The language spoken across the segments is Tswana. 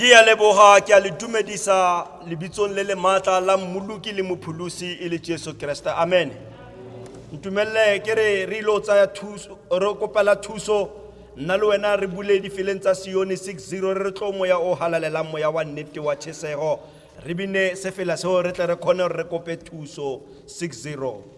Ke a leboga, ke a le dumedisa lebitsong le le maatla la Mmoloki le Mopholosi e le Jesu Kriste. Amen. Ntumelle ke re re ile go tsaya thuso, re kopela thuso nna le wena re bule difeleng tsa Sione 60 re re tlo moya o halalelang moya wa nnete wa tjhesego re bine sefela seo re tle re kgone gore re kope thuso 60.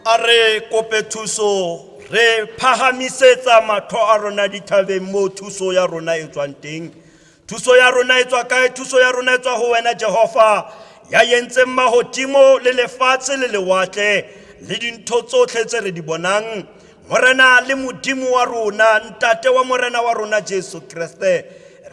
A re kope thuso re phahamisetsa matlho a rona dithabeng mo thuso ya rona e tswang teng. Thuso ya rona e tswa kae? Thuso ya rona e tswa ho wena Jehova ya entseng mahodimo le lefatshe le lewatle le dintho tsotlhe tse re di bonang. Morena le Modimo wa rona, Ntate wa Morena wa rona Jesu Kriste,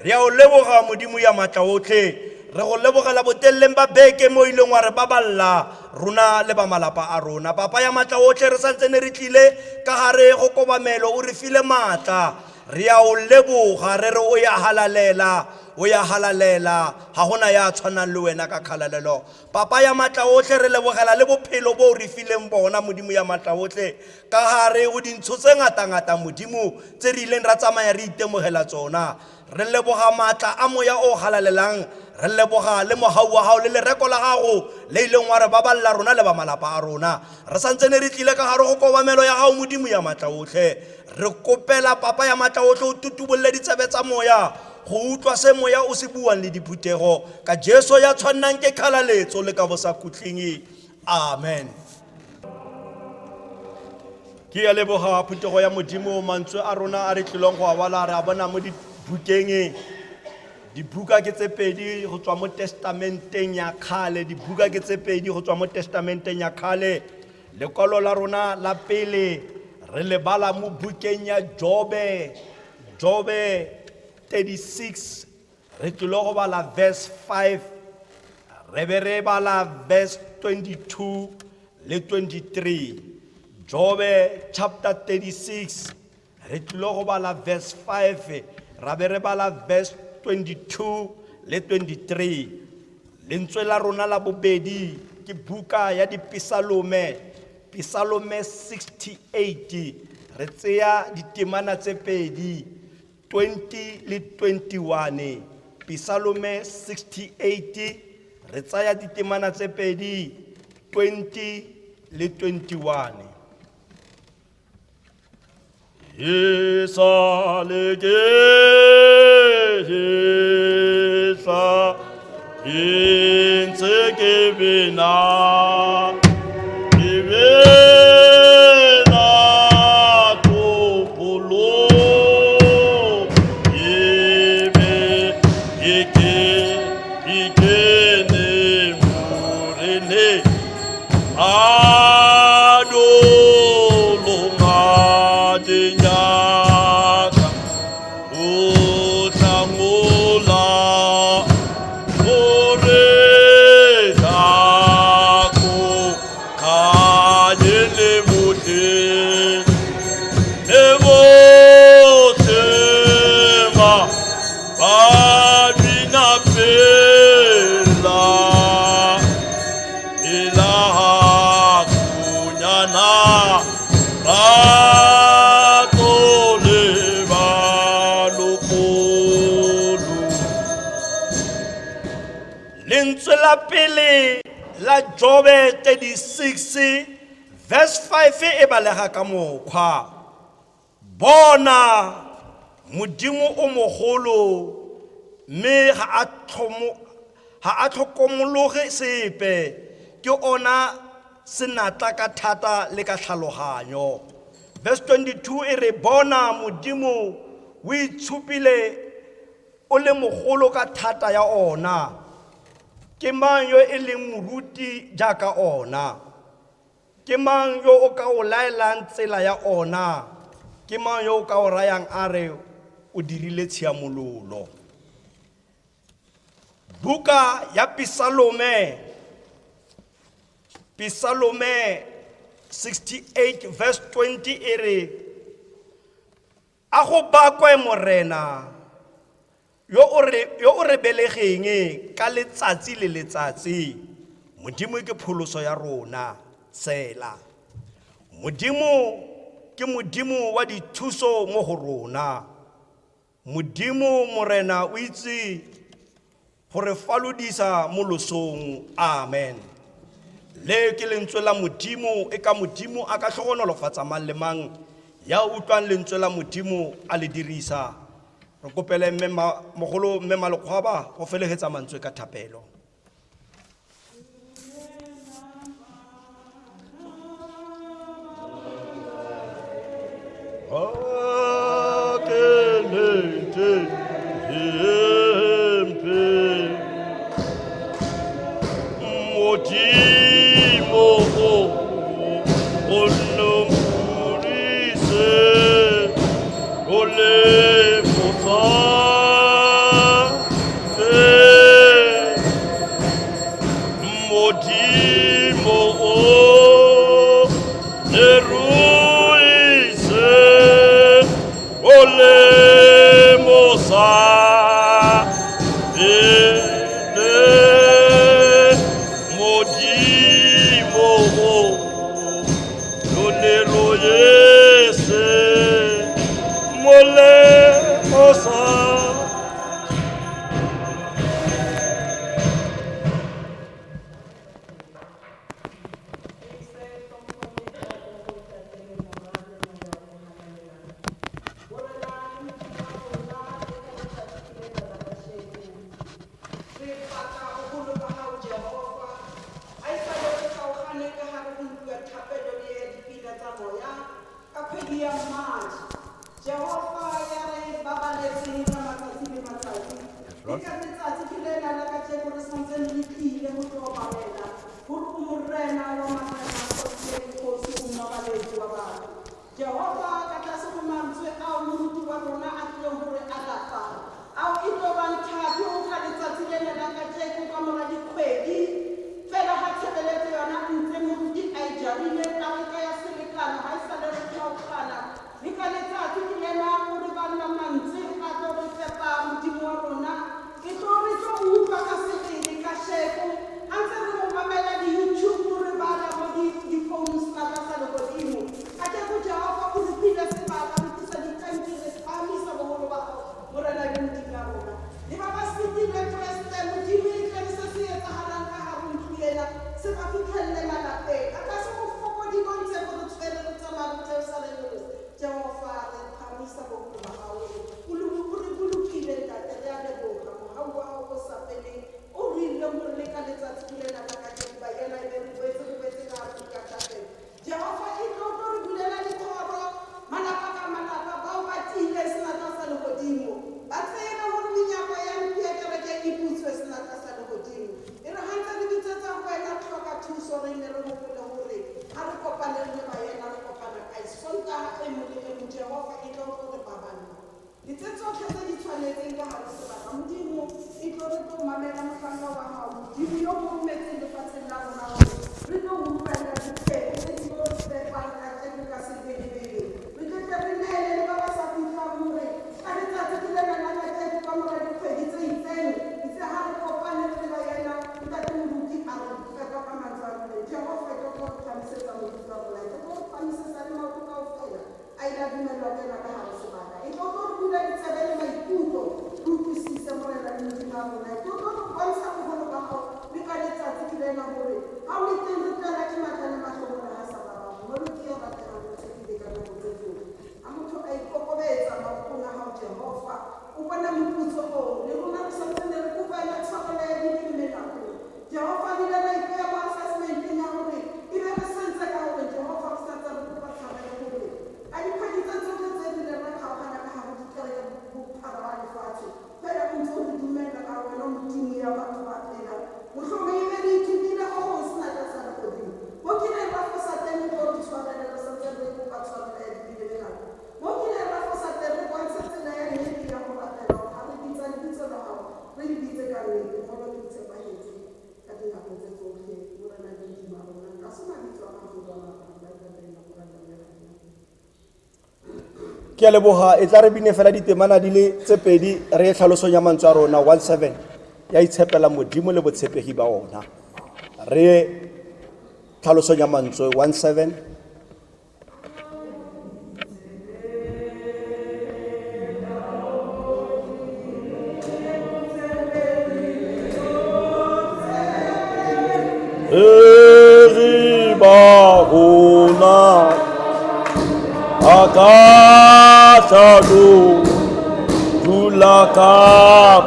re a o leboga Modimo ya matla otlhe. Re go lebogela botelleng ba beke mo ileng wa re baballa rona le ba malapa a rona. Papa ya matla otlhe, re santse ne re tlile ka gare go kobamelo, o re file maatla. Re a o leboga, re re o ya halalela, o ya halalela, ga gona ya tshwanang le wena ka kgalalelo. Papa ya matla otlhe, re lebogela le bophelo bo o re fileng bona Modimo ya matla otlhe ka gare go dintsho tse ngata-ngata Modimo tse re ileng ra tsamaya re itemogela tsona. Re leboga maatla a moya o halalelang, re leboga le mohau wa gago le lereko la gago le ileng wa re baballa rona le ba malapa a rona. Re santse ne re tlile ka gare go kobamelo ya gago Modimo ya matla otlhe. Re kopela Papa ya matla otlhe o tutubolle ditsebe tsa moya, go utlwa se moya o se buang le diphuthego ka Jesu ya tshwannang ke kgalaletso le ka bosakhutleng. Amen. Ke a leboga phuthego ya Modimo. Mantswe a rona a re tlilong go a bala re a bona mo dibukeng. Dibuka ke tse pedi go tswa mo testamenteng ya kgale. Dibuka ke tse pedi go tswa mo testamenteng ya kgale. Lekwalo la rona la pele re le bala mo bukeng ya Jobe, Jobe 36. Re tlile go bala verse 5, re be re bala verse 22 le 23. Jobe chapter 36, re tlile go bala verse 5, ra be re bala verse 22 le 23. Lentswe la rona la bobedi ke buka ya Dipesalome, Pesalome 68. Re tseya ditemana tse pedi, 20 le 21. Pesalome 68, re tsaya ditemana tse pedi, 20 le 21. E sa le ke sa ke ntse ke bina, ke bina kopolo, ke be ke ke ke kene morene adolonga dinyaka o tlangola moretako khanye le bohle le bohle ba ba bina pela ela kunyana rato le balokolo. Lentswe la pele la Jobe 36 verse 5 e balega ka mokgwa: bona, Modimo o mogolo, mme ga a tlhomo ga a tlhokomologe sepe, ke ona senatla ka thata le ka tlhaloganyo. Verse 22 e re: bona, Modimo o itshupile o le mogolo ka thata ya ona, ke mang yo e leng moruti jaaka ona? Ke mang yo o ka o laelang tsela ya ona? Ke mang yo o ka o rayang a re o dirile tshiamololo? Buka ya Pisalome, Pisalome 68 verse 20 e re: a go bakwe Morena yo o re yo o re belegeng ka letsatsi le letsatsi. Modimo ke pholoso ya rona, sela. Modimo ke Modimo wa dithuso mo go rona. Modimo Morena o itse gore falodisa mo losong. Amen. Le ke lentswe la Modimo. E ka Modimo a ka tlhogonolofatsa mang le mang ya utlwang lentswe la Modimo a le dirisa. Re kopele mme mogolo mme Malekgwaba go felegetsa mantswe ka thapelo. Akelete empe Modimo o o nnompurise o le mosa Modimo o le ruise o le mosa le Modimo. lena se ba fitlhelele malapeng a tlase bofokodi bo ntse bo re tshwere re tsamaya re theosa re nyolosa. Jehova, re phahamisa boholo ba hao, o re bolokile Ntate, re a leboha mohau wa hao o sa feleng o re ileng hore le ka letsatsi lena la kajeno baena e be re boetse re boetse ka Afrika thapelo. Jehova e tlo tlo re bulela dithoro malapa ka malapa bao ba tiile senatla sa lehodimo, ba tsebe hore menyako ya ntlo ya kereke e butswe senatla sa lehodimo. E re ha ntse re bitsetsa ho wena re hloka thuso, re nne re hopole hore ha re kopane re le baena re kopana kae Sontaha e mong le e mong. Jehova e tlo tlo re baballa le tse tsotlhe tse di tshwanetseng ka hare sebaka. Modimo e tlo re tlo mamela mohlanka wa hao, Modimo yo mo rometseng lefatsheng la rona hore re tlo utlwela dipheko tse di tlo re fepang kajeno ka sebelebele. Re tle tle re neele le ba ba sa fitlhang hore ka letsatsi ke lena la kajeno ka mora dikgwedi tse itseng itse ha re kopane re le baena, Ntate Moruti a re fepa ka mantswe a rileng. Jehova e tlo tlo re phahamisetsa maikutlo a rona, e tlo tlo re phahamisetsa le maoto kaofela a ile a dumellwa ho kena ka hare sebaka. E tlo tlo re bula ditsebe le maikutlo, re utlwisise Morena le Modimo wa rona. E tlo tlo re bontsha boholo ba hao le ka letsatsi ke lena hore ha o le teng re tlelwa ke matla le mahlohonolo ha sa ba bang. Mmoloki ya ratehang, re tshepile ka nako tse tsohle. Ha motho a ikokobetsa maotong a hao Jehova, o bona moputso oo. Le rona re sa ntsane re kopa yona tshwarelo ya dibe le melato. Jehova re ile ra ipeha mo assessmenteng ya hore e be re sentse ka hore Jehova re sa ntse re kopa tshwarelo hore a dikgwedi tse tsohle tse rileng ra kgaogana ka hare dikereke bophara ba lefatshe fela o ntse o re dumella ka hore wena o Modimo ya batho ba phelang. Mohlomong e be re ithutile ho hong senatla sa lehodimo. Mo kileng ra fosa teng o tlo re tshwarele, re sa ntse re kopa tshwarelo ya dibe le melato. Mo kileng ra fosa teng re bontshe tsela ya nnete ya ho rapela hore ha re bitsa lebitso la hao re le bitse ka nnete. Mmoloki o tshepahetse ka dinako tse tsohle. Morena le Modimo wa rona, tlase mabitso a maholo a mabang ba etapele morena ya kganya. Ke a leboga, e tla re bine fela ditemana di le tse pedi re ye tlhalosong ya mantswe a rona 17 ya itshepela Modimo le botshepegi ba ona. Re ye tlhalosong ya mantswe 17. Eri ba rona a ka hlano dula ka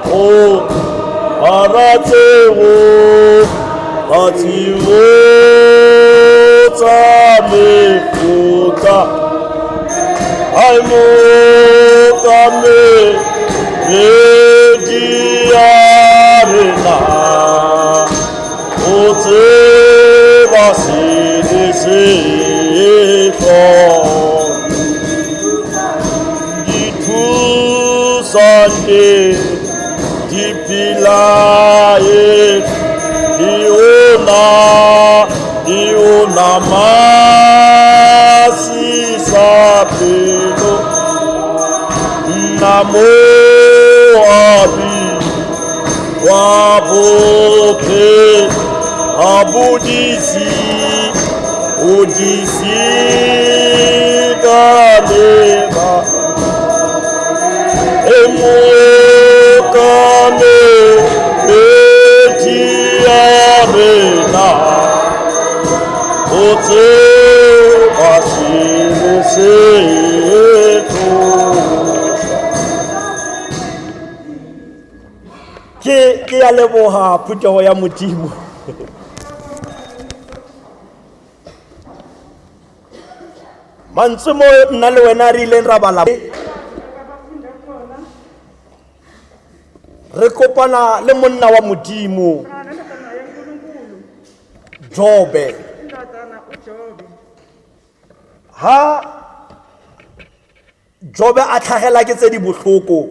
go hara tseo ga tseo tsa mefuta ai mo ka me medi ya rena o tseba se se dithusane di phelae di ona di ona masisa pelo nna moabi wa bophe a bodisi o disi ka leba e mokame metsi a rena o tseba selo se tloša. Ke a leboga phuthego ya Modimo. Mantswe mo nna le wena re ileng ra bala re kopana le monna wa Modimo Jobe. Ha Jobe a tlhagela ke tse di bohloko,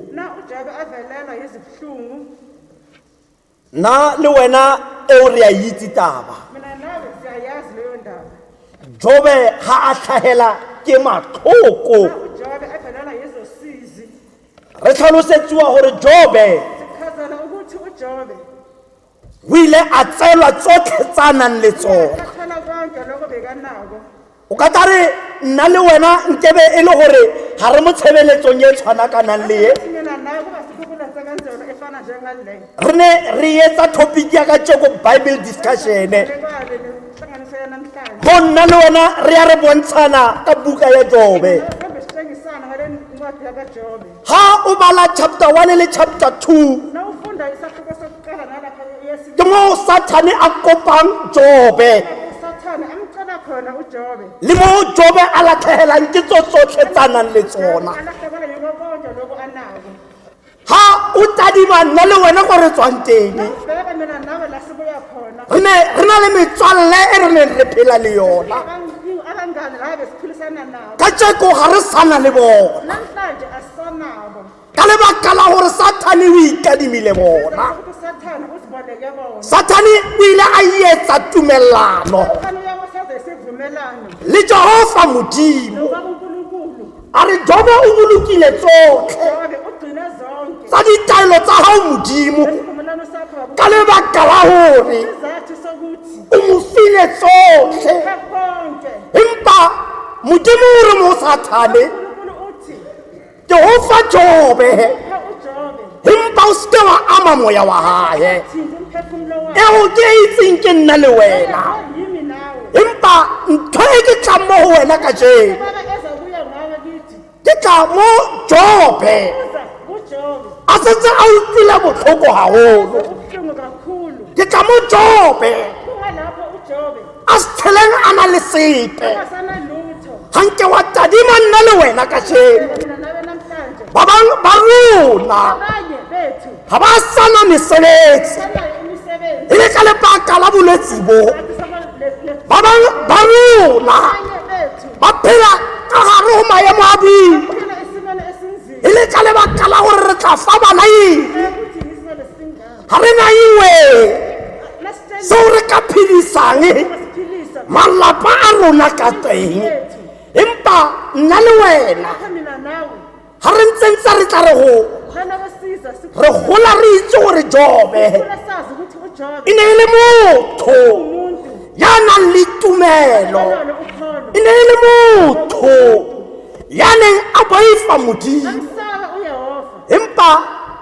nna le wena eo re a itse taba. Jobe ga a tlhagela ke matlhoko, re tlhalosetsiwa gore Jobe o ile a tseelwa tsotlhe tsa a nang le tsona. O ka tla re nna le wena nkebe e le gore ga re mo tshebeletsong e tshwanakanang le ye. njengale Re ne re etsa topic ya ka tjeko Bible discussion. Lekwale lenhlanganiso yanamhlanje Mo nna le wena re ya re bontshana ka buka ya Jobe. Sihambe sitshengisana ngale ncwadi yakaJobe. Ha o bala chapter 1 le chapter 2, Nawufunda isahluko sokuqala nalapha ke mo Sathane a kopang Jobe. uSathane amcela khona uJobe. Le mo Jobe a latlhegelang ke tso tsotlhe tsa nang le tsona. Alahlekelwa yiko konke lokhu anako. Ha o tadima nna le wena ko re tswang teng. Bheka mina nawe la sibuya khona. Re ne re na le metswalle e re neng re phela le yona. Abangani la besiphilisana nabo. Ka tjeko ga re sana le bona. Namhlanje asisanabo. Ka lebaka la gore Sathane o ikadimile bona. Ukuthi uSathane uziboleke bona. Sathane o ile a etsa tumellano Sathane uyakusenza isivumelano le Jehova Modimo. nobaba uNkulunkulu. A re Jobe o bolokile tsotlhe Jobe ugcine zonke. tsa ditaelo tsa hao Modimo Isivumelwano sakho baba. ka lebaka la hore Isizathu sokuthi o mo file tsotlhe. uphe konke. Empa Modimo o re mo Sathane, uNkulunkulu uthi ke ho fa Jobe, uphe uJobe empa o seke wa ama moya wa hae. thinta umphefumulo wakhe. Eo ke e itseng ke nna le wena. Yimi nawe. Empa ntho e ke tlang mo ho wena kajeno, Baba ezokuya ngawe kithi. ke tla mo Jobe Uza kuJobe. a setse a utlwile botlhoko haholo. Ubuhlungu kakhulu. Ke tla mo Jobe Kungalapho uJobe a se tlheleng a na le sepe. engasanalutho. Ha nke wa tadima nna le wena kajeno. Mina nawe namhlanje. Ba bang ba rona Abanye bethu ha ba sana mesebetsi sanayo imisebenzi. e le ka lebaka la bolwetsi bo. Sathi saba Ba bang ba rona abanye bethu ba phela ka gare ho maemo a boima phila esimeni esinzima. e le ka lebaka la gore re tla fa bana eng. Ukuthi isimele singaka. Ha re na engwe Nasitshela seo re ka phedisang siphilisa malapa a rona ka teng. bethu. Empa nna le wena Lapha mina nawe ha re ntse ntse re tla re gola, khona besiza re gola re itse gore Jobe sikhula sazi ukuthi uJobe e ne e le motho umuntu ya nang le tumelo, onalo ukholo. e ne e le motho ya neng a boifa Modimo. Amsaba uYehova. Empa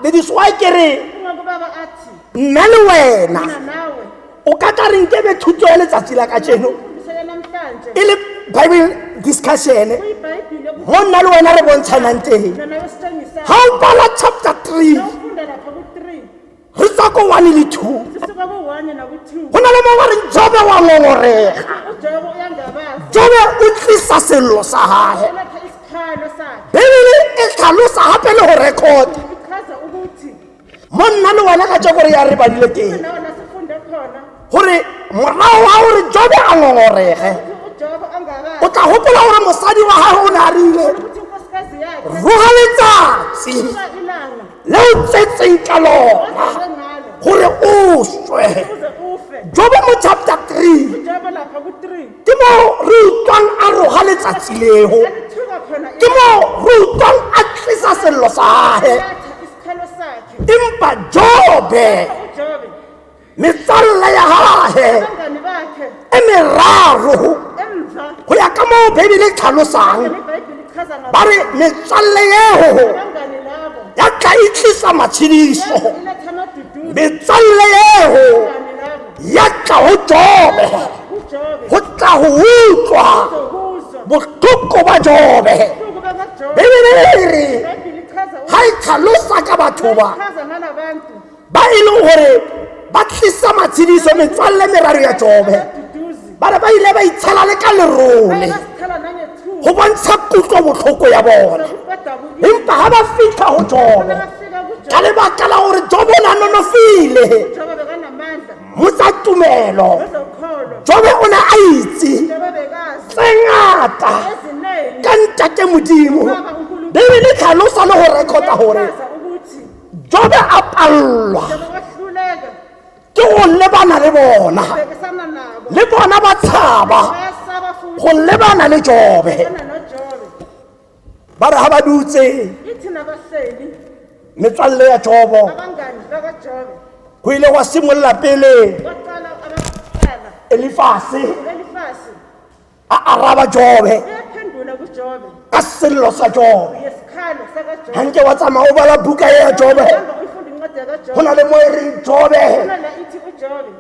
that is why ke re Kungoba baba athi nna le wena mina nawe o ka tla re nkebe thuto ya letsatsi la kajeno imfundiso yanamhlanje e le Bible discussion kuyiBhayibhile mo nna le wena re bontshanang teng. mina nawe sitshengisana. Ha o bala chapter 3 Nawufunda lapha ku-3 re tswa ko 1 le 2, sisuka ku-1 naku-2 go na le mo ba reng Jobe wa ngongorega. uJobe uyangabaza. Jobe o tlisa sello sa hae. Uletha isikhalo sakhe. Bibele e tlhalosa hape le go record Ichaza ukuthi mo nna le wena ka tjeko re ya re badile teng nawe lasifunde khona gore morago wa gore Jobe a ngongorege, ukuthi uJobe angabaza o tla gopola gore mosadi wa gagwe o ne a rile ukuthi unkosikazi yakhe roga letsatsi uba ilanga le o tsetseng ka lona ozelwe ngalo gore o swe. uze ufe. Jobe mo chapter 3 uJobe lapha ku-3 ke mo re utlwang a roga letsatsi leo, alithuka khona ke mo re utlwang a tlisa sello sa hae. iletha isikhalo sakhe. Empa Jobe uJobe metswalle ya hae abangani bakhe e meraro emva go ya ka moo Bibele e tlhalosang, iBhayibhile ichaza ba re metswalle eo ngabangani labo ya tla e tlisa matshediso. iletha amadududu. Metswalle eo Abangani labo ya tla ho Jobe uJobe go tla go utlwa uzokuzwa bohloko ba Jobe. ubuhlungu bakaJobe. Bibele e re iBhayibhile ichaza ha e tlhalosa ka batho ba ichaza ngalabantu ba e leng gore ba tlisa matshediso, metswalle meraro ya Jobe, abaduduzi ba re ba ile ba itshela le ka lerole basithela nangethuba go bontsha kutlo botlhoko ya bona. sokuthi badabukile. Empa ha ba fitlha go Jobe Bafika ka kuJobe lebaka la gore Jobe o ne a nonofile uJobe bekanamandla mo tsa tumelo, wezokholo. Jobe o ne a itse Jobe bekazi tse ngata eziningi ka ntate Modimo. baba uNkulunkulu. Bibele e tlhalosa le go record-a gore Ichaza ukuthi Jobe a pallwa Jobe wahluleka ke go lebana le bona, ubhekisana nabo. le bona ba tshaba Bayasaba futhi go lebana le Jobe. fana noJobe. Ba re ha ba dutse Ithi nabahleli metswalle ya Jobo, abangani bakaJobe go ile gwa simolola pele kwaqala abaqala Elifase u-Elifasi a araba Jobe uyaphendula kuJobe ka sello sa Jobe. ngesikhalo sakaJobe. Ha nke wa tsamaya o bala buka e ya Jobe, Hamba uyifunda incwadi Incwadi Go na yakaJobe. le mo e reng Jobe Kunala ithi uJobe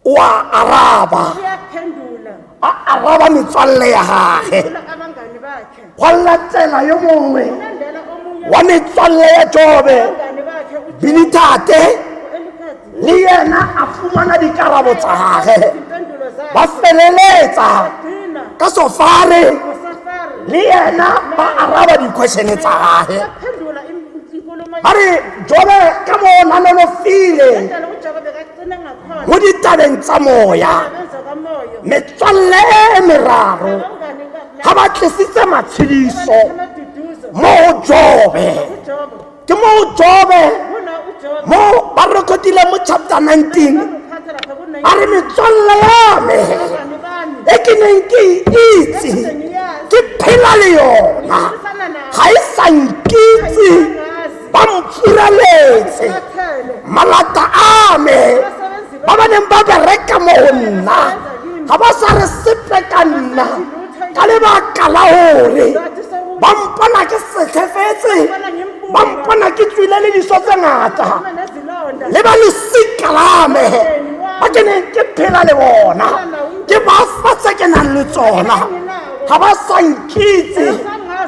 o a araba, uyaphendula. a araba metswalle ya gage. Phendula abangani bakhe. Gwa latela yo mongwe Kulandela omunye wa metswalle ya Jobe, abangani bakhe uJobe Bilitate, u-Eliphadi. le yena a fumana dikarabo tsa gage. Izimpendulo Ba zakhe. feleletsa Bagcina ka Sofare, ngoSafari. le yena ba araba di-questione tsa gage. Baphendula inkulumo Ba re Jobe ka mo na nonofile Indlela uJobe bekagcina ngakhona. mo ditabeng tsa moya. Benza kamoya. Metswalle e meraro Abangani ga ba tlisitse matshediso amaduduzo mo go Jobe, uJobe. ke mo go Jobe Kuna uJobe. mo ba rekotile mo chapter 19. Bakuphatha lapha ku-19. A re metswalle ya me Abangani bami. e ke neng ke e itse, Sengiyazi. ke phela le yona, Ngiphikisana nabo. ga e sa nkitse, ba mpfuraletse. Bathele. Malata a me Abasebenzi ba ba neng ba bereka mo go nna ga ba sa re sepe ka nna, ka lebaka la gore Bathi sokuthi ba mpona ke setlhefetse, bona ngimbuka. ba mpona ke tswile le diso tse ngata. Nezilonda. Le ba losika la me ba ke neng ke phela le bona, ke ba fa tse ke nang le tsona, ga ba sa nkitse.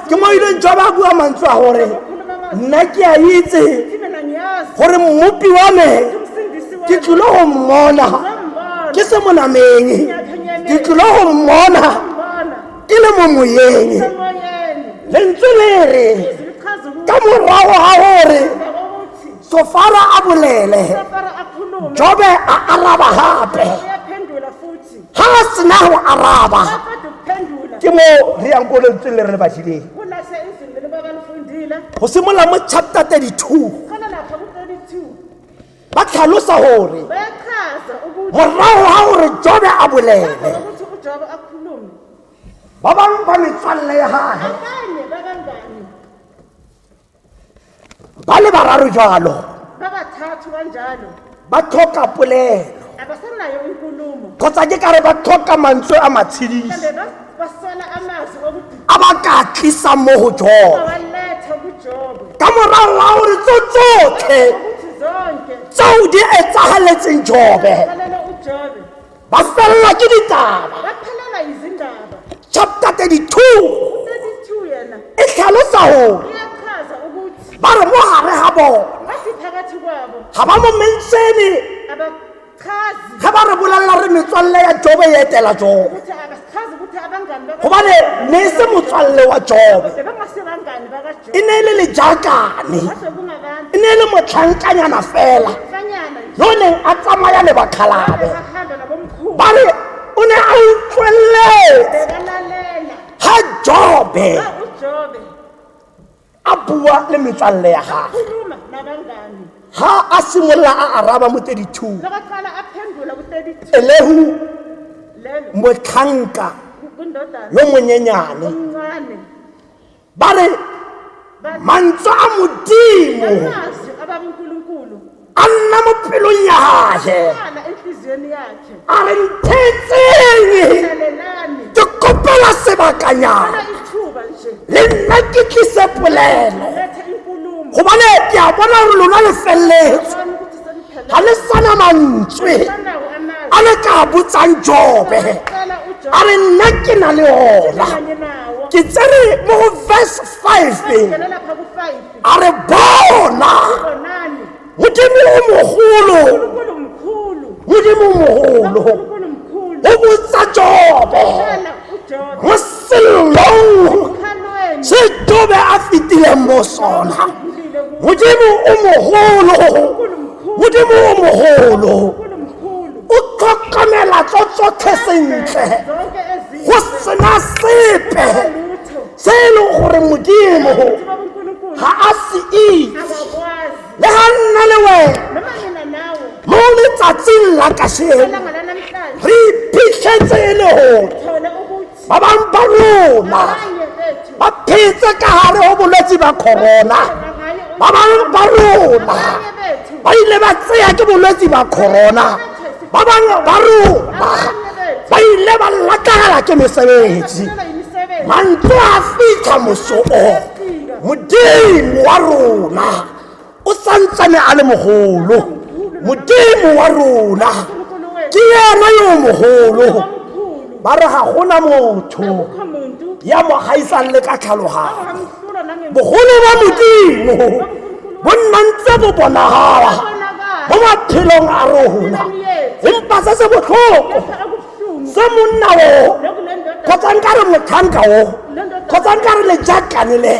Ke mo ileng jwa ba bua mantswe a gore nna ke a itse Ithi mina ngiyazi. gore mmopi wa me Umsindisi ke wami. tlile go mmona Ngizombona. ke se mo nameng, ke tlile go mmona Ngizombona. ke le mo moyeng. Emoyeni. Lentswe le re Izwi lichaza ukuthi ka morago ga gore emva kokuthi Sofara a bolele, Safari akhulume. Jobe a araba gape. Uyaphendula futhi. Ga a sena go araba, Baqeda ukuphendula. ke mo re yang ko lentsweng le re le badileng Kulase izwi leli babalifundile. go simolola mo chapter 32. Khona lapha ku-32. Ba tlhalosa gore Bayachaza ukuthi morago ga gore Jobe a bolele, emva kokuthi uJobe akhulume. ba bangwe ba metswalle ya gage Abanye babangani ba le bararo jalo babathathu kanjalo ba tlhoka polelo, abasenayo inkulumo. kgotsa ke kare ba tlhoka mantswe a matshediso Mhlawumbe basola amazwi okuthi a ba ka tlisang mo go Jobe bawaletha kuJobe. ka morago ga gore tso tsotlhe Ukuthi zonke tseo di etsagaletseng Jobe kufanele uJobe ba felela ke ditaba. baphelelwa izindaba. Chapter 32 32 yena e tlhalosa gore uyachaza ukuthi ba re mo gare ga bona bathi phakathi kwabo ga ba mo menšene abachazi ge ba re bolelela re metswalle ya Jobe e etela Jobe, ukuthi abachazi ukuthi abangani baka- gobane ne e se motswalle wa Jobe, bebangasebangani e bakaJobe. ne e le lejakane, Base kungabantu e ne e le motlhankanyana fela fanyana nje yo neng a tsamaya le bakgalabe. behamba nabomkhulu. Ba re o ne a utlweletse Bekalalela ga Jobe xa uJobe a bua le metswalle ya gagwe. khuluma nabangani. Ga a simolola a araba mo 32, Lokaqala aphendula ku-32 Elehu lelo motlhanka kundodana yo monyenyane, omncane ba re Bathi mantswe a Modimo amazwi ababuNkulunkulu a nna mo pelong ya gage. hlala enhliziyweni yakhe. A re nthetseng, Lalelani. ke kopela sebakanyana Funa ithuba nje. le nna ke tlise polelo, Letha inkulumo. gobane ke a bona gore lona le feleletse, Bona ukuthi ga seniphelele. le sana mantswe Sanawo amazwi. a le ka botsang Jobe. Cela uJobe A re nna ke na le ona. kanye nawo. Ke tsere mo go verse 5. Bangena lapha ku-5. A re bona, Bonani. Modimo o mogolo, uNkulunkulu mkhulu. Modimo o mogolo uNkulunkulu mkhulu. o botsa Jobe Cela uJobe mo sellong khalweni se Jobe a fetileng mo sona. udlulile kuwo. Modimo o mogolo, uNkulunkulu mkhulu. Modimo o mogolo uNkulunkulu mkhulu. o tlhokomela tso tsotlhe sentle, Zonke go ezinhle. sena sepe Lutho. se e leng gore Modimo Ukuthi baba uNkulunkulu ga a se itse. akakwazi. Le ga nna le wena Noma mina nawe mo letsatsing la kasheno elanga lanamhlanje re iphitlhetse e le gore thole ukuthi ba bangwe ba rona abanye bethu ba phetse ka gare go bolwetse ba corona, ngaye ba bangwe ba rona abanye bethu ba ile ba tseya ke bolwetse ba corona, ba bangwe ba rona abanye bethu ba ile ba latlhegelwa ke mesebetsi. baphelelwa yimisebenzi. Mantswe a fitlha moso o, Modimo wa rona O santsane a le mogolo. Modimo wa rona uNkulunkulu wethu ke yena yo mogolo. omkhulu. Ba re ga gona motho Akukho muntu ya mo gaisang le ka tlhalogano. ongamhlula nange Bogolo ba Modimo bo nna ntse bo bonagala mo maphelong a rona, empa se se botlhoko Kepha okubuhlungu se monna o lokhu le ndoda kgotsa nka re motlhanka o kgotsa nka re lejakane le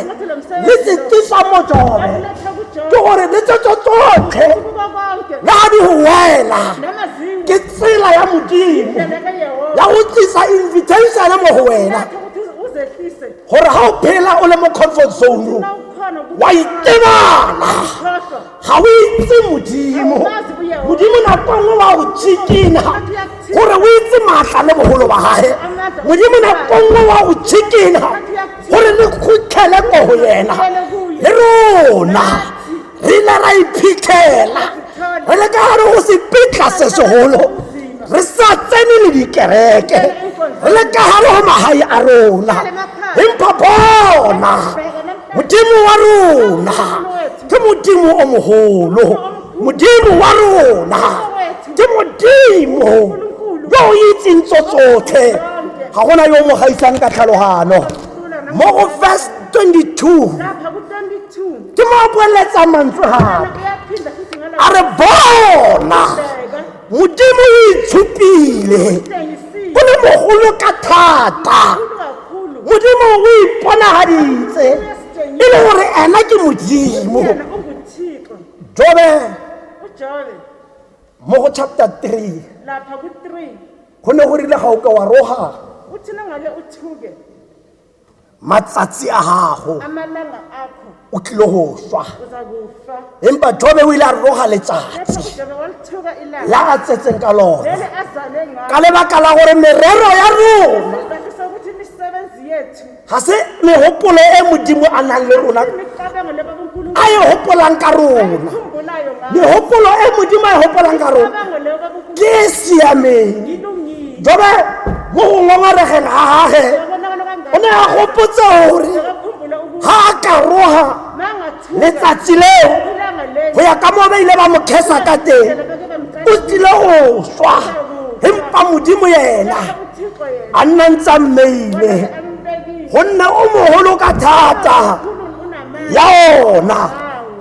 le se tlisa mo Jobe akuletha ke kuJobe gore le tse tsotlhe kubo konke le ga di go wela noma ziwe ke tsela ya Modimo indlela kaYehova ya go tlisa invitation mo go wena Letha ukuthi uzehlise gore ga o phela o le mo comfort zone na ukhona wa itebala, ukhohlwa ga o itse Modimo. Modimo nako nngwe wa go tšhikina gore o itse maatla le bogolo ba gae. Modimo nako nngwe wa go tšhikina gore le khutlhele ko go yena. Le rona re ile ra iphitlhela re le ka gare go sepitla se segolo, re sa tsene le dikereke, re le ka gare go magae a rona, empa bona Modimo wa rona ke Modimo o mogolo. Modimo wa rona ke Modimo yo o itseng tso tsotlhe, ga gona yo mo gaisang ka tlhalogano. Mo go verse 22 lapha ku-22 ke mo a boeletsa mantswe gape, uyaphinda futhi ngala a re bona bheka Modimo o itshupile thengisile o le mogolo ka thata. mkhulu kakhulu. Modimo o iponagaditse e le gore ena ke Modimo. Yena unguThixo. Jobe uJobe mo go chapter 3 lapha ku-3 go ne go rile ga o ka wa roga uthi nangale uthuke matsatsi a gago amalanga akho o tlile go swa, uzakufa. Empa Jobe o ile a roga Kepha letsatsi uJobe walithuka ilanga la a tsetseng ka lona leli azalwe ka ngalo lebaka la gore merero ya rona isizathu sokuthi imisebenzi yethu ga se megopolo e Modimo a nang le rona imicabango lebabunkulunkulu a e gopolang ka rona. ayikhumbulayo ngayo Megopolo e Modimo a e gopolang ka rona imicabango leyo babunkulunkulu ke e siameng. ilungile. Jobe mo go ngongoregeng ga gage Yabonakala o ne kangaka a gopotse gore sekakhumbula ukuthi ga a ka roga mangathuka letsatsi leo ilanga leli go ya ka mo ba ile ba mo kgesa ka teng beke o bamcela tlile go swa, empa Modimo yena uThixo yena a nna ntse a mmeile ambekile gonne o mogolo ka thata ukhulu unamandla ya ona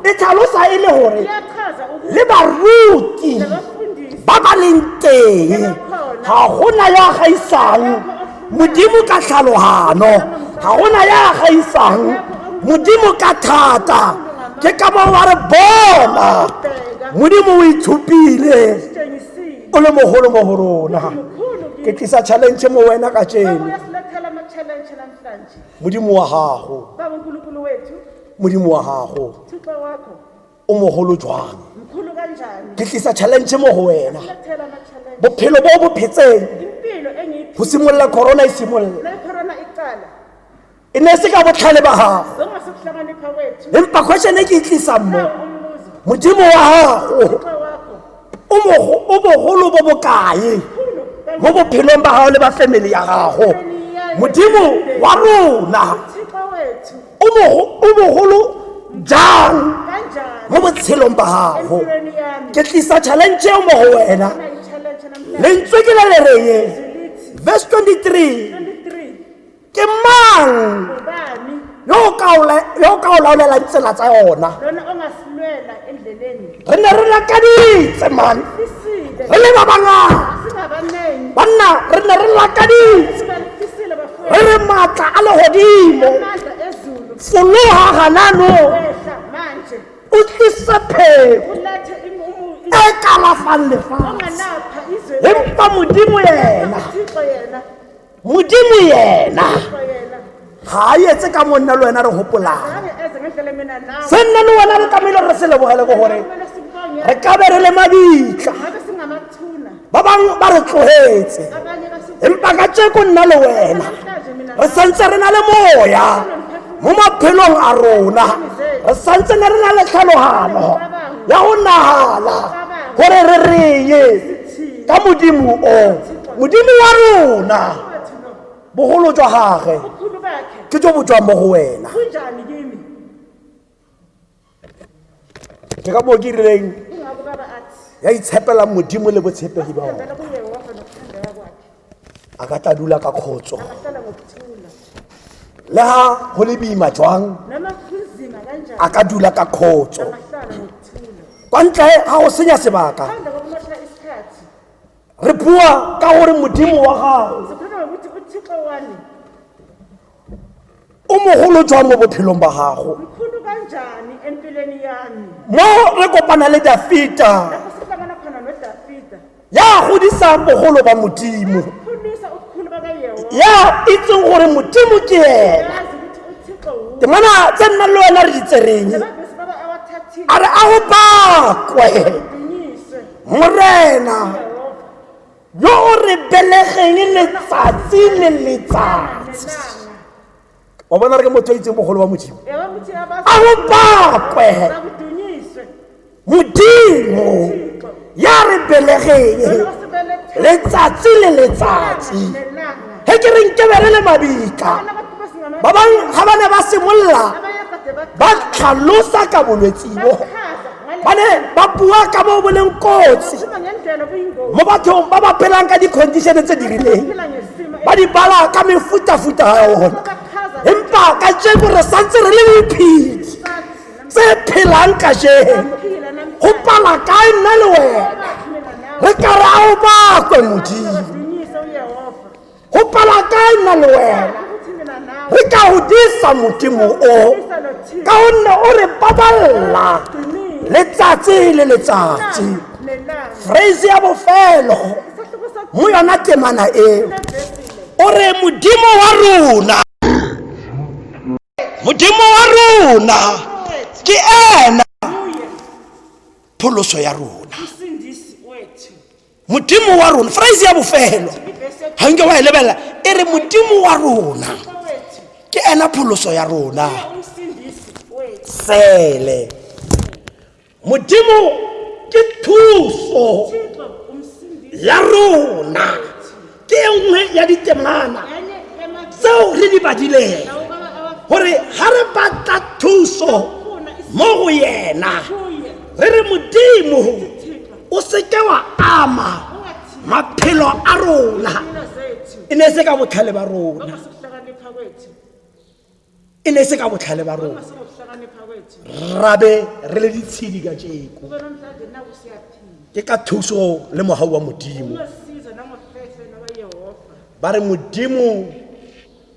e tlhalosa e le gore iyachaza ukuthi le baruti nabafundisi ba ba leng teng ga gona ya gaisang Modimo ka tlhalogano, ga gona ya gaisang Modimo ka thata. Ke ka moo ba re bona Modimo o itshupile sitshengisile o le mogolo mo go rona. mkhulu Ke tlisa challenge mo wena ka tšeno. uyasilethela ama-challenge namhlanje. Modimo wa gago, Baba uNkulunkulu wethu, Modimo wa gago Thixo wakho o mogolo jwang? mkhulu kanjani? Ke tlisa challenge mo go wena. Silethela ama-challenge. Bophelo bo bo phetseng Impilo go simolola corona e simolola nayicorona icala e ne se ka botlhale ba gago, bekungasukuhlakanipha kwethu. Empa question e ke e tlisang mo, Nawu umbuzo. Modimo wa gago Thixo wakho o bogolo bo bokae mkhulu mo bophelong ba gago le ba family ya gago? Modimo wa rona Thixo wethu o mogolo jang kanjani mo botshelong ba gago? empilweni yami? Ke tlisa challenge eo mo go wena. I-challenge namhlanje. Lentswe ke le le reng Lithi verse 23 23 ke mang ubani yo o ka o laolelang tsela tsa yona? Lona ongasilwela endleleni? Re ne re lakaditse man Fisile re le ba bangata singabanengi banna, re ne re lakaditse sibalifisile re bafowethu re maatla a legodimo amandla ezulu fologa ganano wehla manje o tlise pheko ulethe e kalafang lefatshe. Ongalapha izwe. Empa Modimo yena, uThixo yena, Modimo yena uThixo yena ga a etse ka mo nna le wena re gopolang. Zange eze ngendlela mina nawe Se nna le wena re tlamehile re se lebogele ke gore kumele sikubonge re ka be re le mabitla, ngabe singamathuna, ba bangwe ba re tlogetse, abanye empa ka tšeko nna le wena namhlanje mina re santse re na le moya mo maphelong a rona, re santse ne re na le tlhalogano ya go nagana gore re reye ka Modimo o. Modimo wa rona wethu lo bogolo jwa gage ubukhulu bakhe ke jo bo tswang mo go wena. kunjani kimi? Ke ka moo ke rileng Kungako baba athi ya itshepelang Modimo le botshepegi ba ona thembela kuYehova nokuthembeka kwakhe a ka tla dula ka kgotso. Angahlala ngokuthula. Le ha go le boima jwang, Noma kunzima kanjani, a ka dula ka kgotso. angahlala ngokuthula. Kwa ntle ga go senya sebaka, Phandle kokumosha isikhathi, re bua ka gore Modimo wa gago sikhuluma ngokuthi uThixo wami o mogolo jwang mo bophelong ba gago. Mkhulu kanjani empilweni yami. Mo re kopana le Dafita Lapho sihlangana khona noDavida, ya godisang bogolo ba Modimo, khulisa ubukhulu bakaYehova, ya itseng gore Modimo ke ena. yazi ukuthi uThixo wuye. Temana tse nna le wena re di tsereng, Lamavesi baba awathathile, a re a go bakwe dunyiswe Morena Yehova yo o re belegeng letsatsi le letsatsi. nelanga. Wa bona re ke motho a itseng bogolo ba Modimo. Yabo ukuthi A go bakwe abakudunyiswe Modimo Thixo ya re belegeng lona osibelethe letsatsi le letsatsi. nelanga. Ge ke re nkebere le mabitla, Abana batho basingama- ba bangwe ga ba ne ba simolola abanye kade ba tlhalosa ka bolwetse bo, bachaza ngale- ba ne ba bua ka mo bo leng kotsi bakhuluma ngendlela obuyingozi, mo bathong ba ba phelang ka di-condition tse di rileng, baphila ngesimo ba di bala ka mefutafuta ya ona. bachaza Empa kajeko re santse re le diphedi tse phelang kajeno. baphila Go namhlanje. pala kae nna le wena Baphila nawe. re ka re a o bakwe Modimo? Badunyise uYehova. Go pala kae nna le wena Ukuthi mina nawe re ka godisa Modimo o, Dunyisa lo Thixo. ka gonne o re baballa letsatsi le letsatsi. Nelanga. Phrase ya bofelo Isahluko sakho mo yona temana eo levesile. O re Modimo wa rona, Modimo wa rona ke ena Uye pholoso ya rona. umsindisi wethu. Modimo wa rona, phrase ya bofelo Ivesi ga nke wa e lebelela e re Modimo wa rona yokuqala wethu. ke ena pholoso ya rona. Umsindisi wethu. Sele Modimo ke thuso Thixo umsindisi ya rona ke e nngwe ya ditemana enye yamagama tseo re di badileng baba gore ga re batla thuso awafuna mo go yena, kuye re re Modimo Thixo o seke wa ama ungathi maphelo a rona. impilo zethu E ne se ka botlhale ba rona, okusikuhlakanipha kwethu, e ne se ka botlhale ba rona, okusikuhlakanipha kwethu, rabe re le ditshedi ka jeko. kube namhlanje naku siyaphila. Ke ka thuso le mogau wa Modimo. Ungasiza nangofefe nokaYehova. Ba re Modimo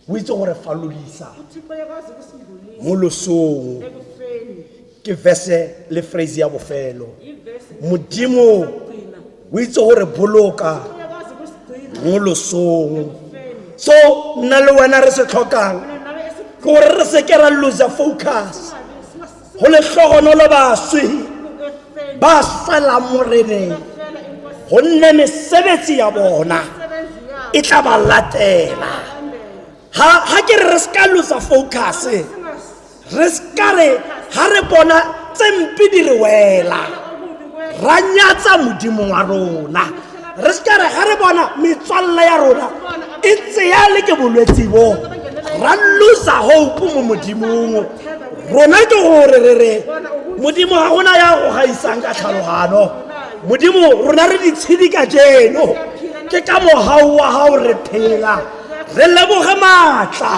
o itse gore falodisa uThixo uyakwazi ukusidlulisa mo losong. ekufeni. Ke verse le phrase ya bofelo. Ivesi Modimo yokugcina. o itse gore boloka Uyakwazi ukusigcina mo losong. ekufeni. So nna le wena re se tlhokang Mina nawe ke gore re seke ra loser focus. Go lehlogonolo baswi ekufeni ba swelang Moreneng, fela inkosi gonne mesebetsi ya bona imisebenzi yabo e tla ba latela. Ha ke re re ska loser focus, re ska re ha re bona tse mpe di re wela ra nyatsa Modimo wa rona. Re ska re ha re bona metswalle ya rona e tseya le ke bolwetse bo, ra loser hope mo Modimong rona. Ke gore re re Modimo ga gona ya go gaisang ka tlhalogano. Modimo rona re ditshedi ka jeno ke ka mogau wa gago re phela. Re leboge maatla,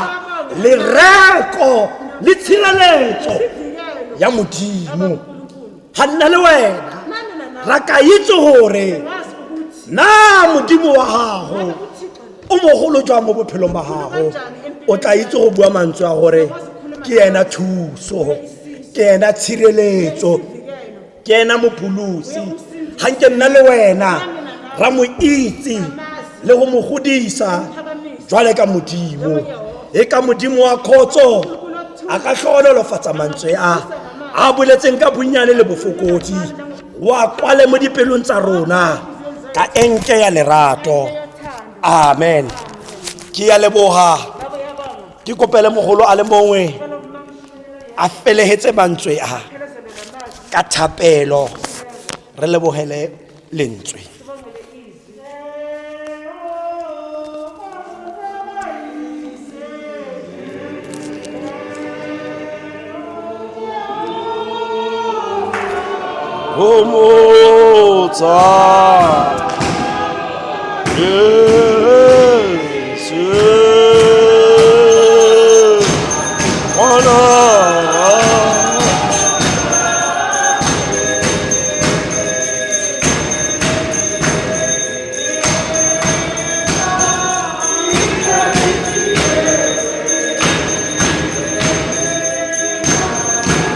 lereko le tshireletso ya Modimo. Ga nna le wena ra ka itse gore wazi ukuthi na Modimo wa gago uThixo o mogolo jwang mo bophelong ba gago. O tla itse go bua mantswe a gore ke ena thuso, ke ena tshireletso, ke ena mopholosi. Ga nke nna le wena ra mo itse le go mo godisa jwale ka Modimo. E ka Modimo wa kgotso a ka hlohonolofatsa mantswe a a boletseng ka bonnyane le bofokodi, wa kwale mo dipelong tsa rona ka enke ya lerato. Amen. Ke ya leboga. Ke kopele mogolo a le mongwe a felehetse mantswe a ka thapelo, re lebogele lentswe. Homotsa Jesu ngwana.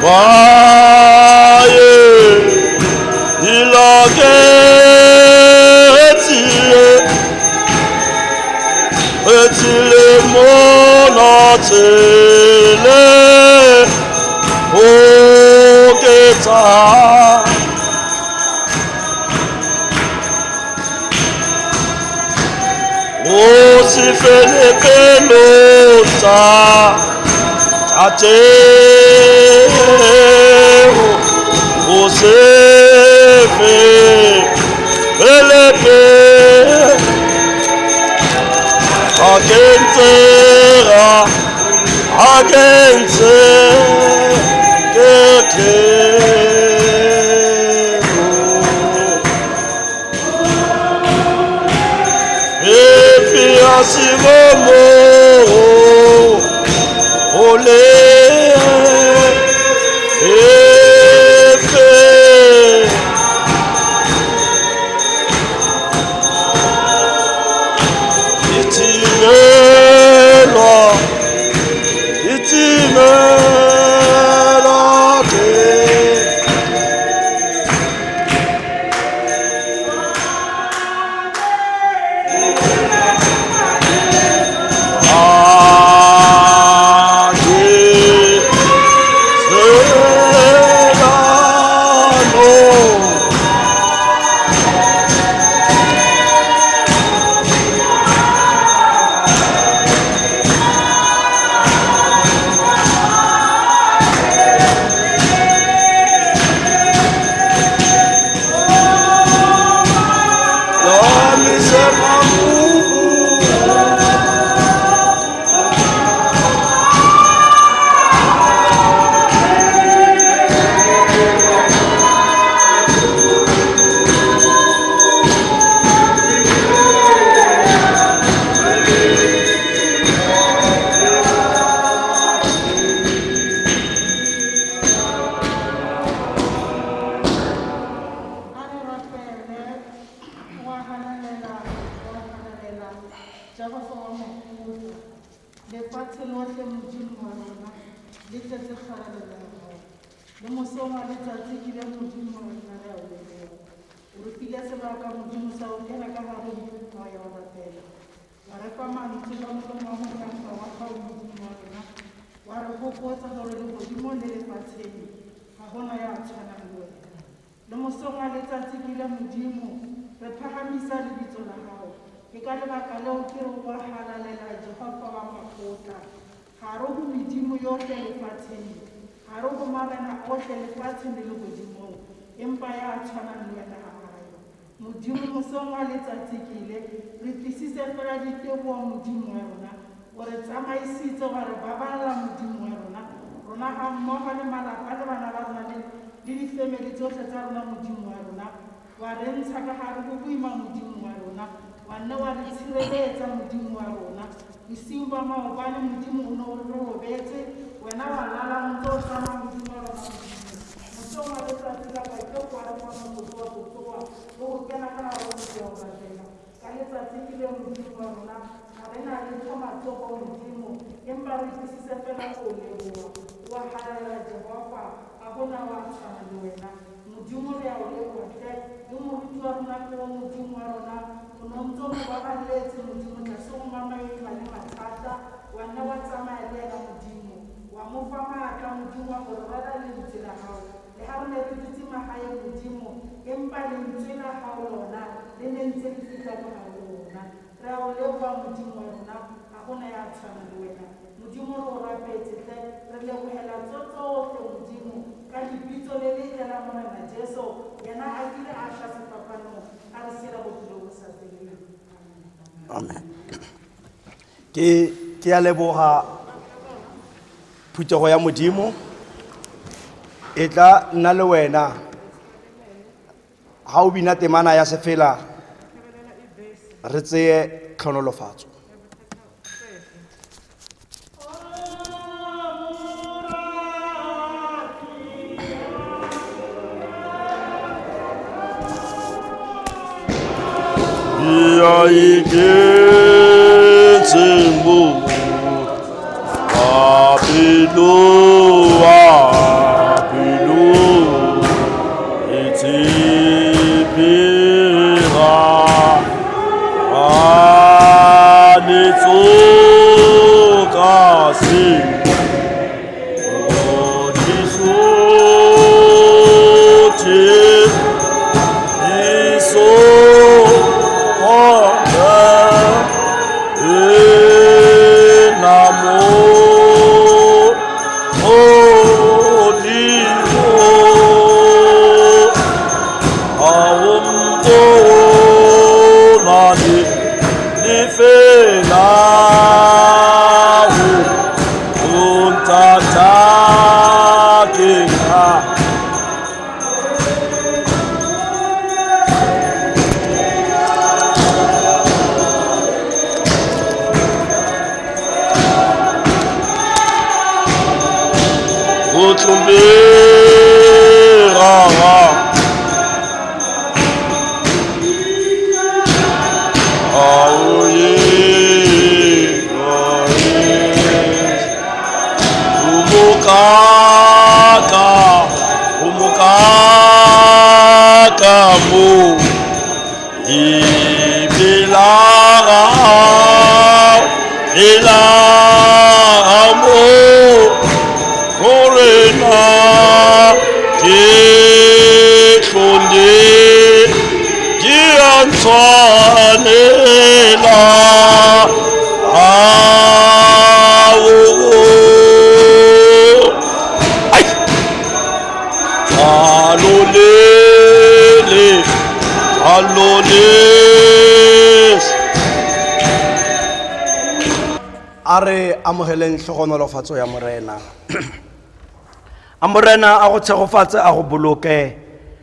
Baye ilaketsie etsile mona tsele oketsa o se fele pelo tsa Tate o se fe pele a kentse ke tlero efi a simomo ole efe itimela itimela ke. Ake selano. Lami semakuku. A re rapele, wa halalela, wa halalela, Jehova wa makgotla. Lefatshe lohle Modimo wa rona, le tletse kgalalelo ya hao. Le mosong wa letsatsi ke le Modimo wa rona re a o leboha. O re file sebaka Modimo sa ho kena ka hare ho ntlo ya ho rapela. Wa re fa mantswe ka molomo wa mohlanka wa hao Modimo wa rona. Wa re hopotsa hore lehodimong le lefatsheng ha hona ya tshwanang le wena. Le mosong wa letsatsi ke le Modimo, re phahamisa lebitso la hao. Ke ka lebaka leo ke re wa halalela Jehova wa makgotla. Hare ho medimo yohle lefatsheng, hare ho marena ohle lefatsheng le lehodimong, empa ya tshwanang le wena ha a yo. Modimo mosong wa letsatsi ke ile, re tlisitse fela diteboho Modimo wa rona. O re tsamaisitse wa re baballa Modimo wa rona. Rona ha mmoho le malapa le bana ba rona le difemeli tsohle tsa rona Modimo wa rona. Wa re ntsha ka hare ho boima Modimo wa rona. Wa nna wa re tshireletsa Modimo wa rona. Bosiung ba maobane Modimo o ne o re robetse, wena wa lala o ntse o tsamaya Modimo wa rona Modimo. Mosong wa letsatsi la kajeno wa re fa monyetla wa ho tsoha le ho kena ka hare ho ntlo ya ho rapela. Ka letsatsi ke le Modimo wa rona, ha re na letho matsohong Modimo, empa re tlisitse fela ho o leboha. Wa halalela Jehova, ha hona wa tshwana le wena. Modimo re a o leboha hle, le moruti wa rona ke wa Modimo wa rona, o no ntso o baballetse Modimo tlase ho mamaema le mathata, wa nna wa tsamaya le yena Modimo. Wa mo fa matla Modimo wa ho rera lentswe la hao. Le ha re ne re dutse mahaeng Modimo, empa lentswe la hao lona le ne ntse le fihla ka hare ho rona. Re a o leboha Modimo wa rona, ha hona ya tshwanang le wena. Modimo re o rapetse hle, re lebohela tsohle Modimo ka lebitso le letle la Morena Jesu, yena a kile a shwa sefapanong, a re siela bophelo bo sa feleng. Amen. Ke a leboha phuthego ya Modimo. E tla nna le wena Ga o bina temana ya sefela re tseye tlhonolofatso. Ya iketse mo wa pelo wa pelo e tshepega a letso ka se o diso iso A re amogeleng tlhogonolofatso ya Morena. A Morena a go tshegofatse, a go boloke.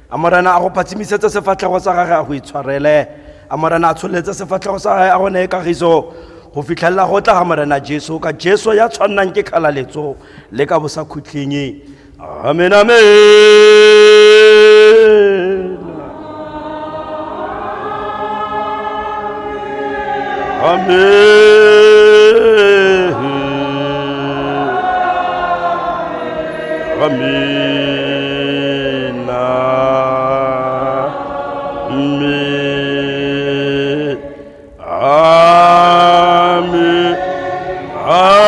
A Morena a go phatsimisetse sefatlhego sa gagwe, a go itshwarele. A Morena a tsholetse sefatlhego sa gagwe, a go neye kagiso go fitlhelela go tla ga Morena Jesu, ka Jesu ya tshwannang ke kgalaletso le ka bosakhutleng. Amen, amen. Amen. Amen. Amen. Amen. Amen.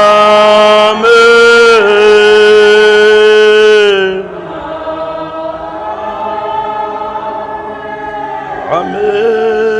Amen.